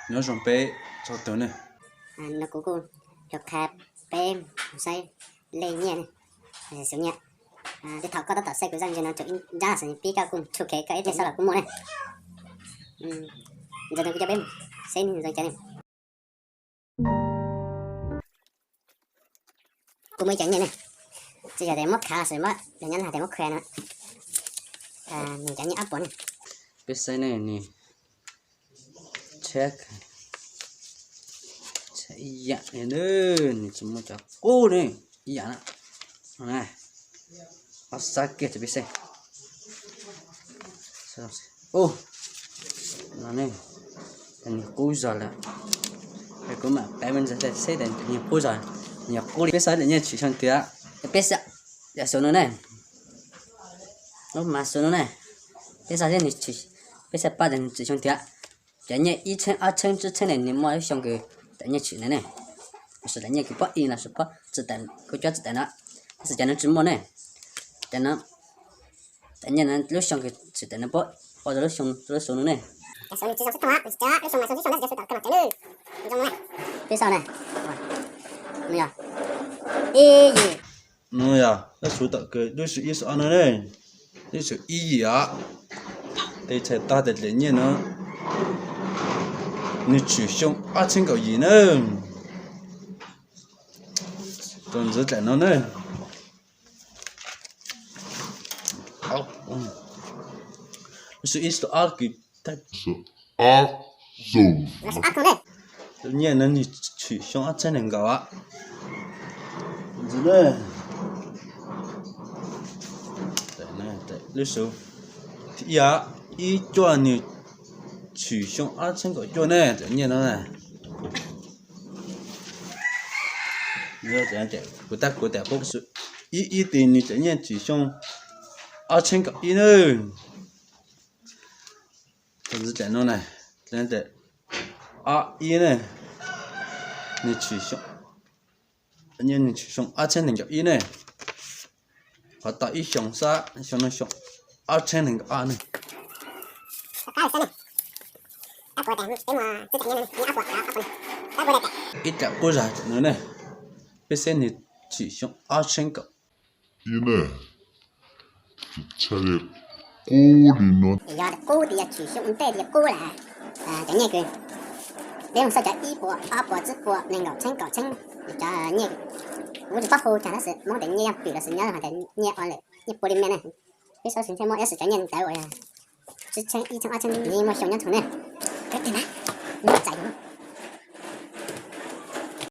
Nyob zoo peb txhua tus ne. No kuv kuj yuav qha peb mus saib lej nyiaj ne, xwb nyiaj. Tej thaum koj tab tom saib kuv zaj video no tsuas ib ntsab xwb, pib koj kuj tshuj kev koj ib teg xab los kuj muaj ne. Ntawm no kuv coj peb mus saib zoo cas ne. Kuv muaj ib cov nyiaj ne, tsis yog tias muab khav los sis muab, nyob hais tias muab khuam no, nws cov nyiaj ob puas ne. Peb saib ne, nws check, check ib yam ne, nws tsis muaj cov qub ne, ib yam na. Ob sab kiag rau peb saib. Ub, no ne, nws qub zog lawm. Kuv mam pab me ntsis saib tias nws qub zog, nws qub li peb saib tias nyiaj tshwm xyoo tiag. Peb saib, yam xyoo no ne, lub mas xyoo no ne, peb saib, peb saib pab tias nws tshwm xyoo tiag. Cov nyiaj ib txheeb, ob txheeb, tsib txheeb ne, nws muaj lub xyoo kws cov nyiaj tshwm ntawd ne. Los sis cov nyiaj kws pob ib los sis pob txi tais, koj cuab txi tais no, tab sis cov no tsis muaj ne. Cov no, cov nyiaj no lub xyoo kws tshwm ntawd no puab ua rau lub xyoo, lub xyoo no ne. Peb saib ne, no yog ib yim, no yog lub xyoo tom kws lub xyoo ib xyoo ob no ne, lub xyoo ib yim os. Tes txhais tau tias daim nyiaj no nws tshwm xyoo ob txheeb kaum yim na. Tus ntxiv daim no ne, lub xyoo ib xyoo ob kws, nyiaj no nws tshwm xyoo ob txheeb nees nkaum. Ntxiv ne, lub xyoo thib ib, ib cuaj nws tshwm xyoo ob txheeb kaum cuaj ne, cov nyiaj no. Kuv tab kuv tias ib ib tis nws cov nyiaj tshwm xyoo ob txheeb kaum ib na. Tus ntxiv daim no ne, ob ib ne, nws tshwm xyoo, nws tshwm xyoo ob txheeb nees nkaum ib ne. Qhov tau ib xyoo xwb, xyoo no xyoo ob txheeb nees nkaum ob ne. Ib daim qub zog daim no ne, peb saib nws tshwm xyoo ob txheeb kaum ib ne. Tsis tshaj li qub li no. Yog qub tias yog tshwm xyoo ua ntej tias qub lawm. Cov nyiaj kws peb mus xauj cov ib puas, ob puas, tsib puas, nees nkaum txheeb, kaum txheeb, cov nyiaj kuv tsis paub hu cas tab sis Hmoob tias nyiaj yaj pwm los sis nyob hais tias nyiaj ua lwm nyiaj pua li me ne. Peb saib seb ntshe muaj, tab sis cov nyiaj ntawd uas yog tsib txheeb, ib txheeb, ob txheeb nws muaj xyoo nyob ntawd ne.